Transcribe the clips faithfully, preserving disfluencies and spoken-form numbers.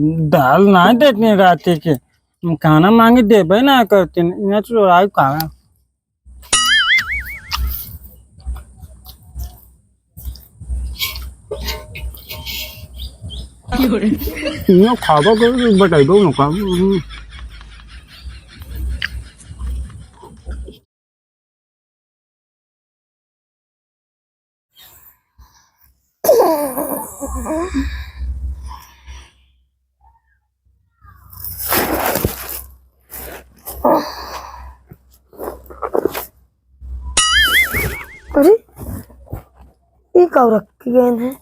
दाल ना देती राती के, हम खाना मांगे देबे ना करती, यहाँ चोराई का। यहाँ खाबा के बताइबो ना का। अरे, ई का रख के गए हैं?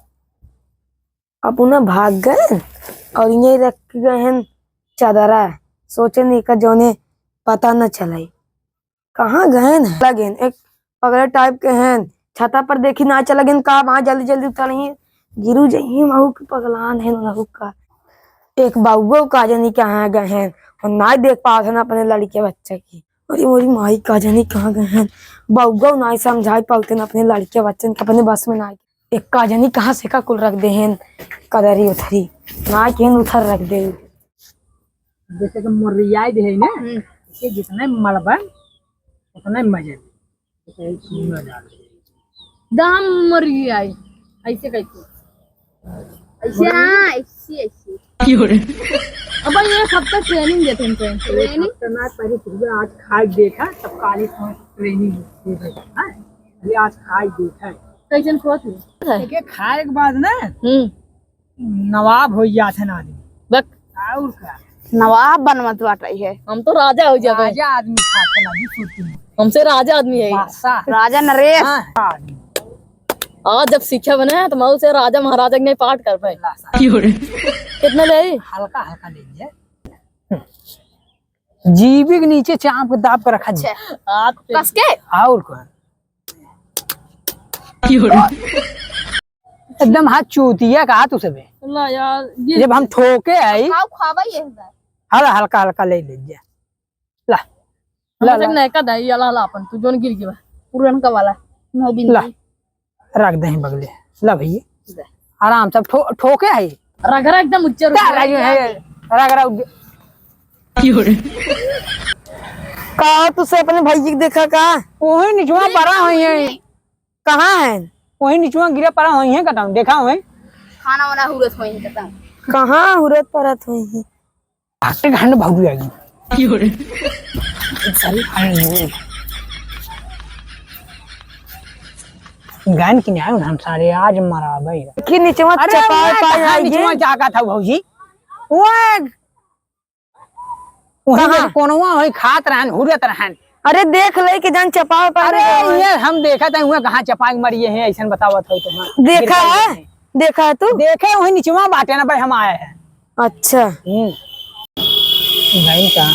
अपना भाग गए और यहीं रख के गए हैं चादरा। सोचे नहीं का जौने पता न चले। कहाँ गएन है? लगेन एक पगला टाइप के हैं, छता पर देखी ना चला गेन का, वहाँ जल्दी जल्दी उतर ही गिरू जही, वहू के पगलान है, वहू का। एक बउआ का जनी कहाँ गए हैं, और ना देख पावत हैं अपने लड़के बच्चे की। अरे मोरी माई का जनी कहाँ गए हैं, बउआ ना समझाई पावत हैं अपने लड़के बच्चन के, अपने बस में ना। एक का जनी कहाँ से का कुल रख दे हैं, कदरी उथरी, ना केन उथर रख दे। जैसे कि मोरियाई दे है ना, हम्म। इसे जितने मलबन, उतने मजे में। इसे सुंदर जाल। दाम मोरियाई, ऐसे कैसे? ऐसे, हाँ, ऐसे, ऐसे। क्यों रे? अब ये सब तो training देते हैं, training। एक हफ्ता ना पहले सुबह आज खाए देखा, तब काली तुम्हें training दे देगा, हाँ? ये आज खाए देखा है। कैसन खोत है? देखिए, खाए के बाद ना, हम्म। नवाब हो जात है ना आदमी। बक। और का? नवाब बनवत बाटे है। हम तो राजा हो जाबे। राजा आदमी खात है ना, जी, सुरती में। हमसे राजा आदमी है। बादशाह। राजा नरेश। हाँ, आदमी। आज जब शिक्षा बने हैं, तो मैं उसे राजा महाराजा के नहीं पाठ कर पाए। ला साहब। क्यों रे? कितना ले आई? हल्का हल्का ले लीजिए। जीभी के नीचे चाप के दाब के रखा जी। अच्छा। आप कस के? और का? एकदम हाथ चूतिया का हाथ उसे बे। ला यार, ये जब हम ठोके आई। खाओ, खावा ये है। हला, हल्का हल्का ले ले जा। ला। ला, हम ला। नयका दाई, ला, ला अपन, तू जोन गिर गया। पुरनका वाला, नौ बिंदी। ला। रख दे बगले। ला भैया। दे। आराम से ठो-, ठोके आई। रगरा एकदम उच्चर हो गया। रगरा उच्चर। का तुसे अपने भैया के देखा का? वही निचवा परा होई है। कहाँ है? वही निचवा गिरा परा होई है कतम, देखा होई। खाना वाना हुरत होई है कतम। कहाँ हुरत परत होई है? आटे घंड भौजी आई। गायन की नहीं आयो हम सारे आज मरा भाई। कि निचवा अरे चपाए यार, पाए कहाँ आई निचवा है? जाका था भौजी? वो वहीं कहाँ? कोनवा वहीं खात रहन, हुरत रहन। अरे देख ले कि जान चपाए पाए अरे नहीं। ये हम देखत है, हुआ कहाँ चपाई मरिए हैं, ऐसन बतावत हो तो हाँ। देखा गिर है? गए हैं। देखा है तू? देखे वहीं निचवा बाटे ना भाई, हम आए हैं। अच्छा। हम्म। भाई का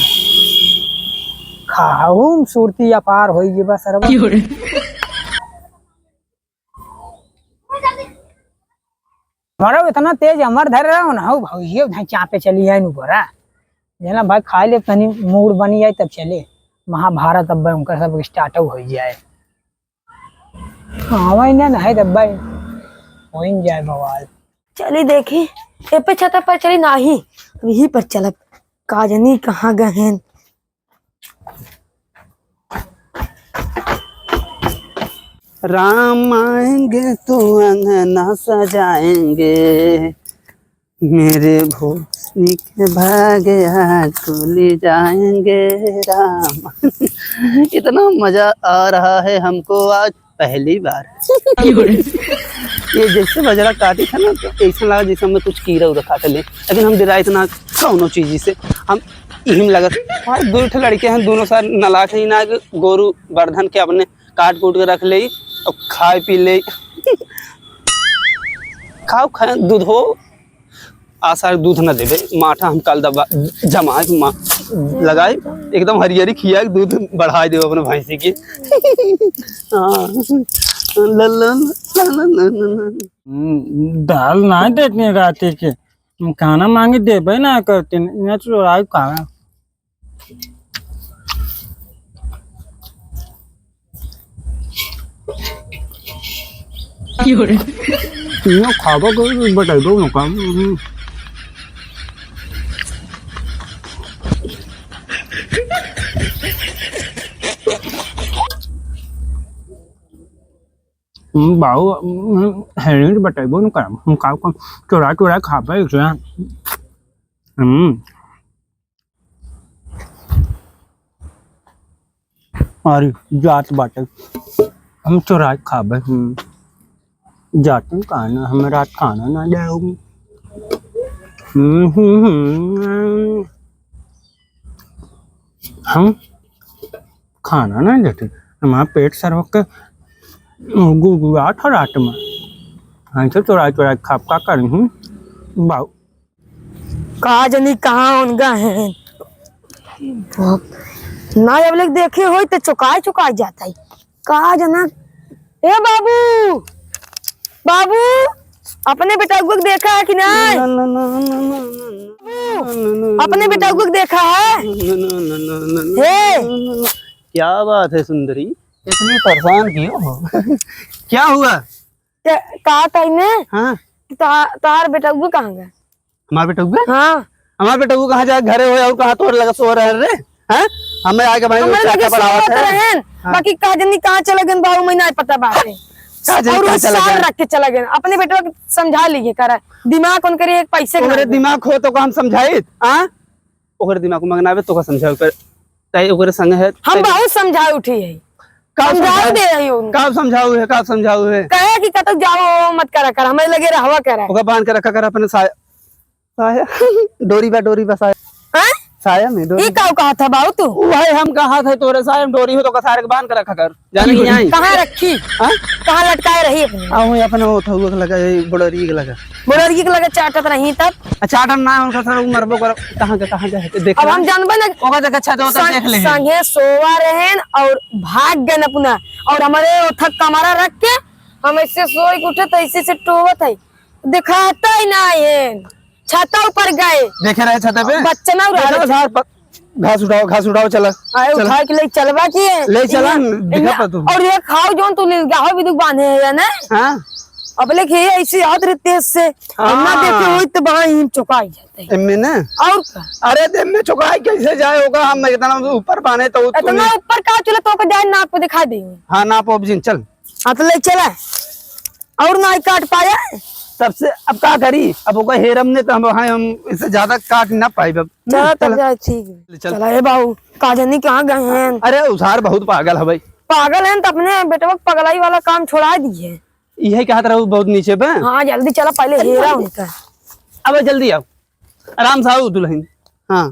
खाहू में सुरती अपार होई गई बस अरे। हमारा इतना तेज अमर धर रहा हो ना, हो भौजी, उधर चापे चली जाए नु बोरा। जना भाई, खाई ले तनी मूड बनी जाए तब चले। महाभारत अब उनका सब start हो जाए। हाँ, वही ना, ना है तब भाई, हो ही जाए बवाल। चली देखी, ए पे छत पर चली नाही, अब यही पर चलब। का जनी कहाँ गए हैं? राम आएंगे तो अंगना सजाएंगे, मेरे भोसनी के भाग आज खुल जाएंगे राम। इतना मजा आ रहा है हमको आज पहली बार। ये जैसे बजरा काटी था ना, तो ऐसा लगा जैसे हमें कुछ कीड़ा उड़ा काट ले, लेकिन हम डरा इतना कौनो चीज से, हम यही में लगा। और दो ठो लड़के हैं, दोनों सार नलायक हैं ना, कि गोरू बर्धन के अपने काट कूट के रख ले और खाए पी ले। खाओ खाए, दूध हो, आशा दूध न देबे, माठा हम कल दबा जमाए के मा-, लगाए, एकदम हरियरी खिया के दूध बढ़ाए देबे अपने भैंसी के। हाँ। ला, ला, ला। हम्म, दाल ना देती राती के, हम खाना मांगे देबे ना करती, यहाँ चोराई का। यो खाबो को बताइबो न काम। हम्म, बाऊ, हम्म, हेरिंग बतैबो न करम। हम का, का चोरा, चोरा खाबे एकरा। हम्म। अरे, जात बाटे। हम चोरा खाबे। हम्म। जातन खाना, हमरा खाना ना दे। हम्म, हम्म, हम्म। हम खाना ना देते, हमारा पेट सरवा के गुड़गुड़ात ह रात में। हम तो चोरा चोरा खाब का करी हूँ बाऊ। का जनी कहाँ उनका है, ना अब लोग देखे होई तो चुकाई चुकाई जाता है। का जना, ए बाबू, बाबू, अपने बेटउआ के देखा है कि नहीं? बाबू, अपने बेटउआ के देखा है? हे, क्या बात है सुंदरी, इतनी परेशान क्यों हो? क्या हुआ? ते, का तई में? हाँ। तो, तोहार बेटउआ कहाँ गए? हमार बेटउआ? हाँ। हमार बेटउआ कहाँ जाए, घरे होए और कहाँ तोर लगा सो रहे रे? हैं? हमें आके भाई हमारे चाचा लगे पढ़ावत सोवत है। रहेन, हाँ। बाकी का जनी कहाँ चले गए बाबू, मैं नहीं पता बात है। का जनी और कहाँ उस चले साल गए? रख के चले गए। अपने बेटवा के समझा लीजिए करा, दिमाग उनके एक पैसे का ओकरे नहीं। दिमाग हो तो का हम समझाई? हाँ? ओकरे दिमाग में ना आवे तो का समझाओ कर? तय ओकरे संग है, हम तय बहुत समझा उठी है। का समझाओ समझाओ? दे रही हूँ। का समझाओ है, का समझाओ है? कहे कि कतौ जाओ मत करा कर, हमें लगे रहवा करा। ओका बांध के रखा कर अपने साया, साया। डोरी बा, डोरी बा, साया। हैं? साया में डोरी ई बा। का कहा था बाऊ तू? वही हम कहा था तोरे साया में डोरी हो तो का सारे के बांध के रखा कर। जाने की नहीं? कहाँ रखी? हाँ? कहाँ लटकाए रही अपने? आ, वही अपने वो थहुआ के लगा, ये बोलरिया के लगा। बोलरिया के लगा चाटत रही तब? आ, चाटन ना, उनका सर उ मरबो कर, कहाँ के, कहाँ के है, देख अब ले। हम जानबे ना। ओकर देख, अच्छा, तो ओकर सं-, देख ले। संगे सोवा रहेन और भाग गए अपना, और हमारे ओथक कमरा रख के हम ऐसे सोई के उठे तो ऐसे से टोवत है, दिखाता ही ना है। छता ऊपर गए। देखे रहे छते पे? बच्चा ना उड़ा देखे रहे। सार प-, घास उठाओ, घास उठाओ, चला, अरे चला। उठा के ले चलबा की है। ले चला, इन्हें, दिखा इन्हें, पा तू। और ये खाओ जोन तू नीलगाहो भी दुख बांधे है ना? हाँ। अब ले के ऐसी याद रहती है इससे। हाँ। हम ना देखे हुई तो वहाँ ही चुकाई जाते हैं। एम्मे ना? और का? अरे तो एम्मे चुकाई कैसे जाए होगा? हम इतना ऊपर बांधे तो तू इतना नहीं। ऊपर का चला तो का जाए नाप पे दिखा देंगे। हाँ, नाप अब जिन, चल। हाँ, तो ले चला। और ना ही काट पाया। तब से अब का करी? अब ओकर हेरम ने तो हम, हाँ, हम इससे ज्यादा काट ना पाइब अब। चला, तब चला। जाए, ठीक है। ले चल। चला, ए बाबू, का जानी कहाँ गए हैं? अरे, उधार बहुत पागल है भाई। पागल हैं तो अपने बेटवा के पगलाई वाला काम छोड़ा दिए। यही कहत रहू बहुत नीचे पे। हाँ, जल्दी चला, पहले हेरा उनका। अब जल्दी आओ, आराम से आओ दुल्हन। हाँ,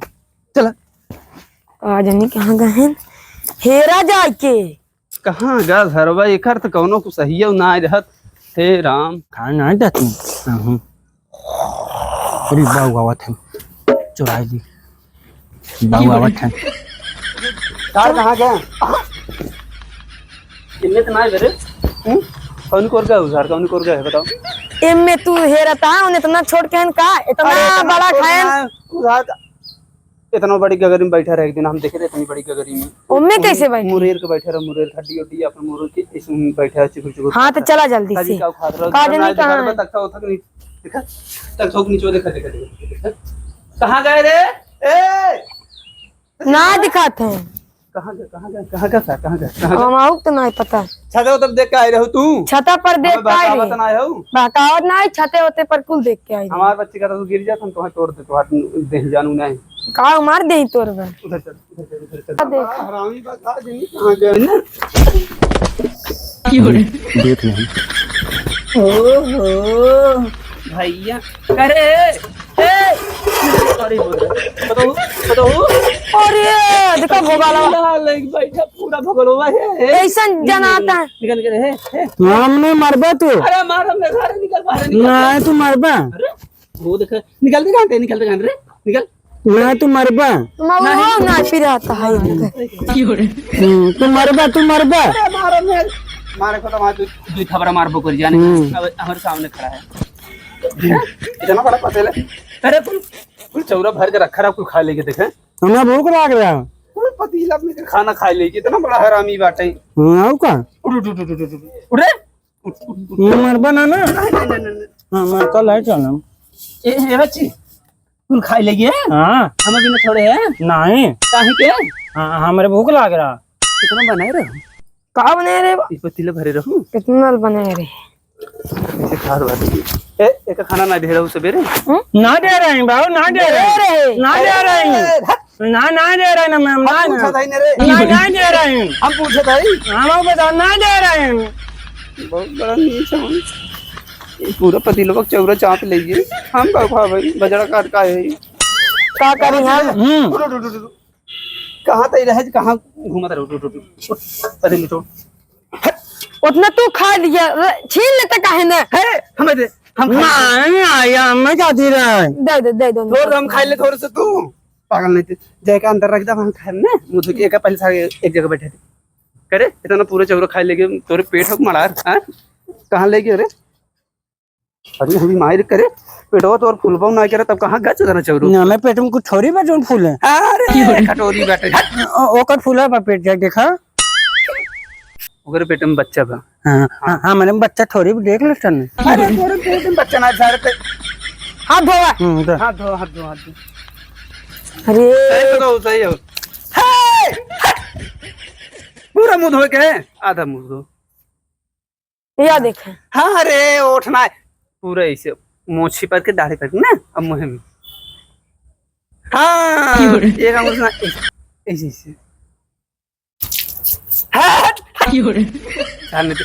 चला। का जानी कहाँ गए हैं? हेरा जाए के। कहाँ गा सरवा, एकर त कौनो कुसहिया ना रहत। हे राम। खाए ना देती। हम्म। अरे बाऊ आवत है, चुराई ली। बाऊ आवत है। कार कहाँ गया? इनमें तो ना है मेरे। हम्म? कौन कोर का है उधार, कौन कोर का है बताओ? इनमें तू हेरता है, उन्हें इतना छोट कहन का, इतना अरे, इतना बड़ा छोट खाएन। ना है, उधार का। इतना बड़ी गगरी में बैठा रहे, एक दिन हम देखे थे इतनी बड़ी गगरी में। ओमे कैसे बैठे? मुरेर के बैठे रहे, मुरेर हड्डी उड्डी अपन मुरेर के इसमें बैठा है, चुकुर चुकुर हाँ, तो बैठा है। चला जल्दी ताकि से। का उखाड़ रहा है, का उधर जाने ना कहाँ दिखा रहा, है? तख्ता उठा के नहीं, देखा? तख्ता उठ नीचे देखा, देखा, देखा, देखा। कहाँ गए रे? ए! ना दिखाते हैं। कहाँ गए, कहाँ गए, कहाँ गए, कहाँ गए, कहाँ गए? हम आऊ तो नहीं पता। छाता उतर देख के आए रहो तू? छाता पर देख हमें के आए बहकावत रहे। ना हो। बहकावत ना है, छाते होते पर कुल देख के आए रहे। हमारे बच्चे का तो गिर जाता, हम तुम्हें तोड़ दे, तुम्हारे देह जानू नहीं। का मार दे तोर बा। उधर चल, उधर चल, उधर चल। अब देख। बड़ा हरामी बा, का जानी कहाँ गए ना। देख ले। ओहो, भैया, अरे, ए, अरे, बोल रहे। बताओ, बताओ। अरे, देखो, भोगाला। पूरा लेके बैठा, पूरा भगलवा है, है। ऐसन जनाता है। निकल, निकल, है, है। हमने मरबा तू। अरे, मार, हमने सारे निकल, बाहर निकल। नहीं, तू मरबा। अरे, वो देख, निकल दे, कहाँ थे? निकल दे, कहाँ रे? निकल। ना, तू मरबा। मऊ नहीं। हो ना, फिर आता है इनका। हम्म, तू मरबा, तू मरबा। अरे, मारो, मार। मारे को तो मार, तू, तू खबर मार बकोर जाने। हम्म। अब हमारे सामने खड़ा है। इतना बड़ा पतेला। अरे, कुल, कुल चौरा भर के रखा रहा, कुल खा लेके देखे। हमें भूख लाग रहा। कुल पतीला में खाना खा लेके, इतना बड़ा हरामी बाटे। हाँ, आऊ का? उठ, उठ, उठ। उठ रे। उठ, उठ, उठ। ये मरबा ना, ना? नहीं, नहीं, नहीं, नहीं, नहीं। हाँ, मर कल है चलम। ए, ए बच्ची, कुल खाई लेगी है? हाँ। हमें भी ना छोड़े है? नहीं। काहे के? हाँ, हमरे भूख लाग रहा। कितना बनाए रहे? का बने रे बा? ई पतीला भरे रहू। कितना बने रे? ऐसे खास बात है। ए, एका खाना ना दे रहू सबेरे? हम्म? ना दे रहे हैं बाबू, ना दे रहे हैं। दे रहे। ना दे रहे हैं। ए, हट। ना, ना दे रहे ना, मैम, हम ना, पूछा ना। था ही ना रे। ना, ना दे रहे हैं। हम पूछा था ही। हम आपको बता, ना दे रहे हैं। बहुत बड़ा नीच है। ये पूरा पतीला चौरा चाप ले गए। हम का खा भाई, बजड़ा काट का है। का करी हम? हम्म। उठ, उठ, उठ, उठ, उठ। कहाँ तई रहे, कहाँ घूमत रहे? उठ, उठ, उठ, उठ। पतीला छोड़। हट। उतना तू खा लिया, रे, छीन लेते काहे ना? है, हमें दे, हम खा लेते। नहीं, आया, मैं क्या दे रहा है? दे दे, दे दो। थोड़ा हम खा ले, थोड़ा सा तू। पागल नहीं थे। जाके अंदर रख दे, हम खाए ना। मुझे एक पहले सारे एक जगह बैठे थे। करे, इतना पूरा चौरा खाए लेके तोरे पेट हो मलार, हाँ? कहाँ लेके रे? अरे हम मार करे, पेटवा तो और फूलबो ना करे, तब कहाँ गच देना चौरो? ना, मैं पेट में कुछ थोड़ी बा जोन फूले। अरे कटोरी बैठे, हट। ओ, ओकर फूला बा पेट, जा देखा। ओकरे पेट में बच्चा बा। हाँ, हाँ, हाँ, मैंने बच्चा थोड़ी देख ले तने। अरे तोरे पेट में बच्चा ना, सारे पे। हाथ धोवा। हम्म, दे। हाथ धो, हाथ धो, हाथ धो। अरे। सही हो, सही हो। हे! हट! पूरा मुंह धो के, आधा मुंह धो। या देखे। हाँ रे, ओठ ना, पूरा ऐसे, मोछी पर के, दाढ़ी पर के ना, अब मुँह में। हाँ, क्यों रे? एक आंगुल से ना, ऐसे, ऐसे, ऐसे। हट, हट। क्यों रे? सामने तो,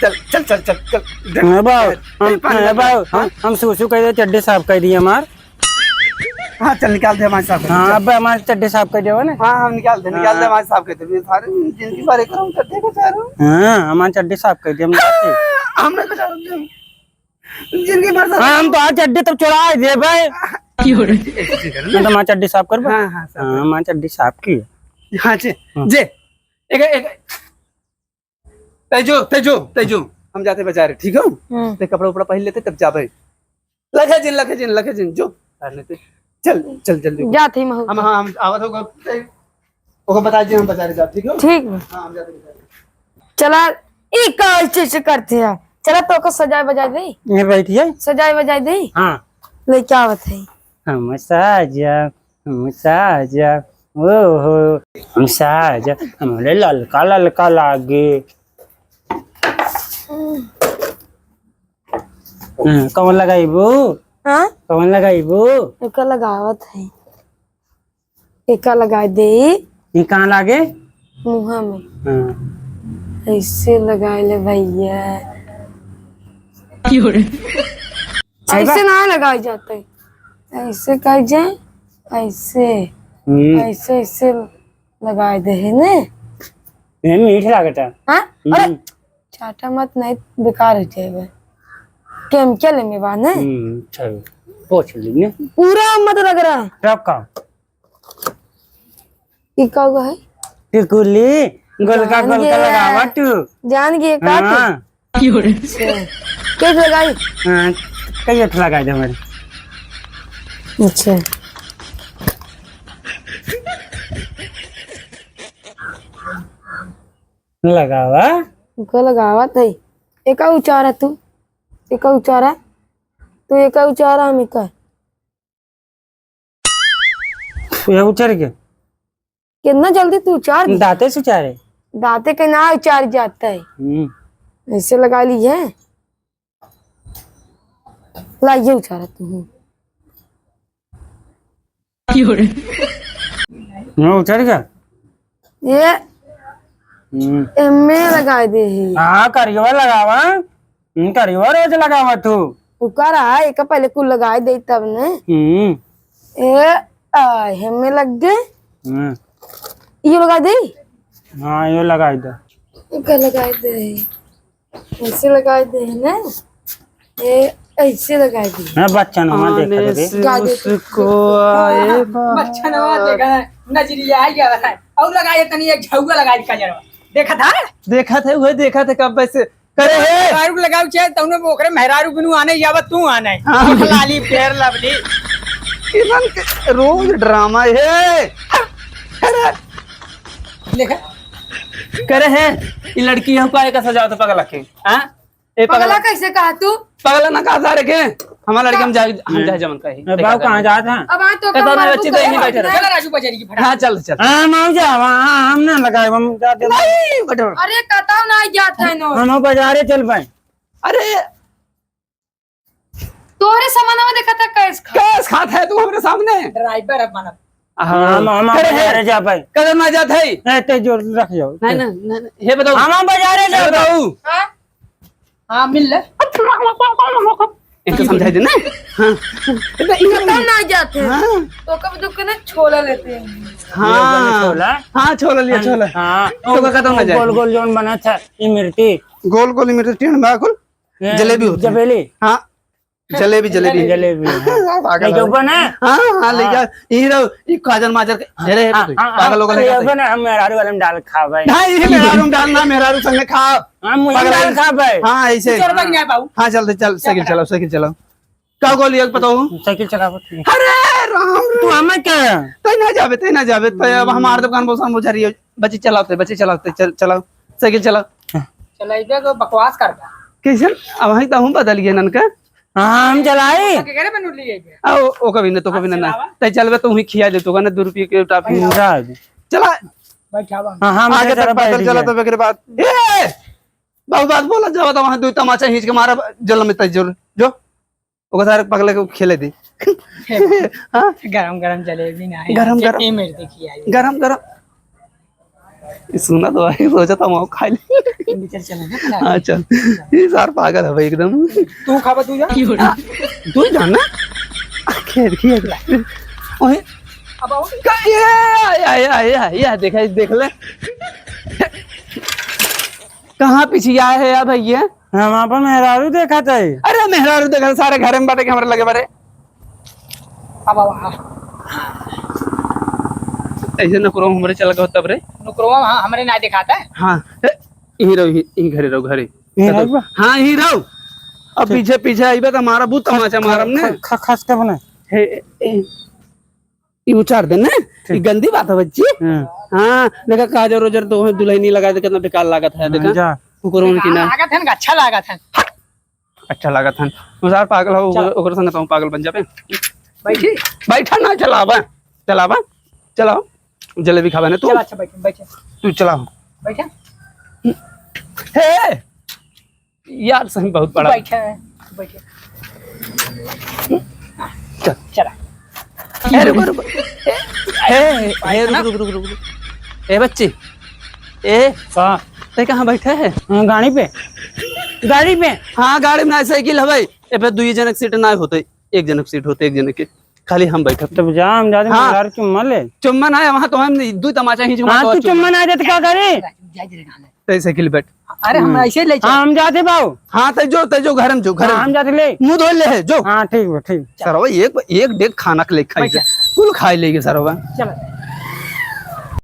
चल, चल, चल। ए बाऊ, हम, पानी ए डाल। बाऊ, हम, हाँ? हम सूसू कर दिए, चड्डी साफ कर दिए हमार। हाँ, चल निकाल दे, हमारे साफ कर दे, हाँ, चल। अब हमार चड्डी साफ कर देवा ना। हाँ, हम निकाल दे, निकाल दे, हाँ। हमारे साफ कर दे। सारे जिंदगी भर एक हम चड्डी को चारों। हाँ, हमार चड्डी साफ कर दे, हम जाते। हम नहीं बचा रहे, जिंदगी भर हाँ, हम तो आज चड्डी तब चुरा दे भाई। क्यों रे? ऐसे करो ना। मैं तो हमार चड्डी साफ कर बा। हाँ, हाँ, साफ हाँ, कर। हमार चड्डी साफ की। हाँ, जे, हाँ। जे, एक, एक, तेजो, तेजो, तेजो, हम जाते बाजारे, ठीक हो? हम्म। ते कपड़ा उपड़ा पहन लेते, तब जाबे। लखे जिन, लखे जिन, लखे जिन, जो पहन लेते। चल, चल, जल्दी। जात ही महू। हम, हाँ, हम आवत होगा, ते, ओको बता दे, हम बाजारे जाब, ठीक हो? ठीक बा। हाँ, हम जाते बाजारे। चला, ई का ऐसे ऐसे करते हैं? चला, तो ओको सजाए बजाए दे। ये बैठिए। सजाए बजाए दे। हाँ। लेके आवत है। हम साजा हम साजा, ओहो, हम साजा, हमरे ललका ललका लागे। हम्म, कौन लगाइबू? हाँ? कौन लगाइबू? एका लगावत है। एका लगाइ दे। ये कहाँ लागे? मुँहा में। हाँ। ऐसे लगाइ ले भैया। क्यों रे? ऐसे ना लगाई जाते, ऐसे कह जाए, ऐसे, हम्म। ऐसे, ऐसे लगाई दे है ने। ये मीठ लागता। हाँ? अरे, हम्म। चाटा मत, नहीं बेकार हो जाएगा। केमिकल में बा ने। हम्म, चल, पोछ ली ने। पूरा मत रगड़ा। रखा। ई का हुआ है? टिकुली, गोलका जान गोलका गया। लगावा तू। जान गए का तू? हाँ। अच्छा। कैसे लगाई? हाँ, कई एक लगाई दे हमारे। अच्छा। लगावा। उनको लगावा तई। एका उचारा तू। एका उचारा। तू एका उचारा, हम एका। ये उचर के। कितना जल्दी तू उचार दी। दांते से उचारे। दांते के ना उचार जाता है। हम्म। ऐसे लगा ली है। ला, ये उचारा तू। क्यों रे? मैं उचर गया। ये हम्म। एमे लगाई दे ही। हाँ, करियवा लगावा। हम्म, करियवा रोज लगावा तू। उकर आ, एका पहले कुल लगाई दे तब ने। हम्म। ए, आ, एमे लग गए। हम्म। यो लगाई दे। हाँ, यो लगाई दे। एका लगाई दे। ऐसे लगाई दे है ना। ए, ऐसे लगाई दे। हाँ, बच्चा नवा देखा दे। आने से गाजर उसको आए हाँ, बाहर। बच्चा नवा देखा है। नजरिया आ गया है। और लगाई तनी एक झउआ लगाई कजरवा। देखा था? देखा थे, वही देखा थे कब वैसे करे है। मेहरारू लगाऊ चाहे तौने ओकरे मेहरारू बिनु आने या तू आने। हाँ। लाली फेयर लवली। इमन के रोज ड्रामा है। अरे। देखा? करे है, ई लड़की हम का एका सजावत पगला के। हाँ? ए पगला। पगला कैसे कहा तू? पगला ना कहा सारे के। हमार लड़की हम जाए, हम जाए जवन कही। ए, बाबू, कहाँ जात हैं? अब आज तो कतौ ना बच्ची तो यहीं बैठे रहे। चला राजू बजारी की फटाक। हाँ, चल, चल। हाँ, हम जा, हाँ, हाँ, हम ना लगाए, हम जा, जा। नहीं, बैठो। अरे, कतौ ना जात है नो। हम बाजारे चल पाए। अरे, तोहरे सामानवा देखा था, कैस खा। कैस खात है तू हमरे सामने? ड्राइवर अब बनब। हाँ, हम, हम करे है। बाजारे जा पाए। कदम ना जात है। ए, ते जो रख जाओ। नहीं, नहीं, नहीं, नहीं। हे बताओ। हम बाजारे जा हे बताओ। हाँ? हाँ, मिल ले। इनके समझाई दे ना। हाँ। इनके इनके कतौ ना जात है। हाँ। तो कब दुख ना छोला लेते हैं। हाँ। ये छोला? हाँ, छोला लिया, हाँ, छोला। हाँ। तो का कतौ ना जाए। गोल गोल जोन बना था, इमरती। गोल गोल इमरती, टेढ़ बा कुल। ये जलेबी होती है। जबेली। हाँ। जलेबी, जलेबी। जलेबी, हाँ। हाँ, पागल ले जाओ है। बना। हाँ, हाँ, ले हाँ। जा। यही रहो, ये काजल माजल के, हाँ, अरे, हाँ, तू हाँ, पागल हो गए ले का जाओ तू? बना, हम मेहरारू वाले में डाल खा भाई। हाँ, यही मेहरारू में डाल ना, मेहरारू संग खा। हाँ, मुझे पागल डाल है। खा भाई। हाँ, ऐसे। चोर बन गया बाबू। हाँ, चल, चल, साइकिल चलाओ, साइकिल चलाओ। का गोली एक बताओ? साइकिल चलाओ, ठीक है। अरे, राम रे। तू हमें क्या? तै ना जाबे, तै ना जाबे, तै अब हमार दुकान बोसा मुझे रही हो। बच्ची चलाओ, तै, बच्ची चलाओ, तै, चल, चलाओ। साइकिल चलाओ। चलाइबे को बकवास करबा। कैसन? अब वहीं तो हम बदल गए ननका। हाँ, हम चलाई। के घरे में नूर लिए गए। आ, ओ, ओ कभी ना, तो कभी ना, ना। चलावा। तै चलबे तो वहीं खिया दे, तो ना दो रुपये के टॉफी। जा दे। चला। बैठावा। हाँ, हाँ, आगे बैठा तक पैदल चला। तो बेकरे बात। ए! बहुत बात बोला, जावा तो वहाँ दो तमाचा खींच के मारा, जल में तै जल। जो। ओकर सारे पगले के खेले दी। हाँ? गरम गरम जलेबी ना है। गरम गरम। ए मेरे देखिए आई। गरम गरम। ई सुना तो भाई, सोचा था मऊ खा ले। चल, चल, चल, चल। हाँ, चल। ई सार पागल है भाई एकदम। तू खाबा, तू जा। तू ही जान ना। खेल, खेल। ओए। अब आओ। का-, ये, ये, ये, ये, ये, देखा, देख ले। कहाँ पीछे आए है यार भैया? हम आपन मेहरारू देखत है। अरे मेहरारू देखत, सारे घरे में बाटे कि हमरे लगे बाटे। अब, अब, अब। ऐसे नुकरो हमरे चल गए तब रे। नुकरो, हाँ, हमरे ना दिखाता है। हाँ, ए, यहीं रहो, यहीं, यहीं घरे रहो, घरे। यहीं रहो बा? हाँ, यहीं रहो। अब ठीक। पीछे, पीछे आइबे तो हमारा बहुत तमाचा मारम ने। ख-, ख-, खस के बने। हे, ए, ई उचार दे ने, ठीक। ई गंदी बात है बच्ची। हाँ। हाँ, देखा काजर ओजर तो है, दुल्हनी लगा दे, कितना बेकार लागत है, हाँ, देखा। जा। कुकुर उनकी ना। लागत है ना, अच्छा लागत है। हट। अच्छा लागत है। मुसार पागल हो, चल। ओकर, ओकर संग तो पागल बन जाबे। बैठी? बैठा ना, चलावा। चलावा। चलाओ। जलेबी खावा ना तू। चल, अच्छा, बैठ, बैठ। तू चलाओ। बैठा। हे। यार, सही बहुत बड़ा। बैठे हैं, बैठे। चल। चला। ए, रुको, रुको। ए, ए, ए, रुको, रुको, रुको, रुको। ए, बच्ची। ए, का? ते कहाँ बैठे है? हाँ, गाड़ी पे। गाड़ी पे? हाँ, गाड़ी में ना, साइकिल हवे। ए पे दुई जनक सीट ना होते, एक जनक सीट होते, एक जनक के। खाली हम बैठब। तब जा, हम जाते हैं, हाँ। यार, चुम्मा ले। चुम्मा ना है, वहाँ तो हम दू तमाचा खींच के हाँ, मार तू चुम्मा। चुम्मा ना दे तो का करे? तै साइकिल बैठ। अरे, हम हम्म। ऐसे ले चल। हाँ, हम जाते बाऊ। हाँ, तै जो, तै जो, घर में जो, घर हाँ, में। हम जाते ले। मुँह धो ले है, जो। हाँ, ठीक बा, ठीक। सरवा एक, एक डेग खाना के ले खाई बैठ जा। जा। कुल खाई लेगे सरवा। चल।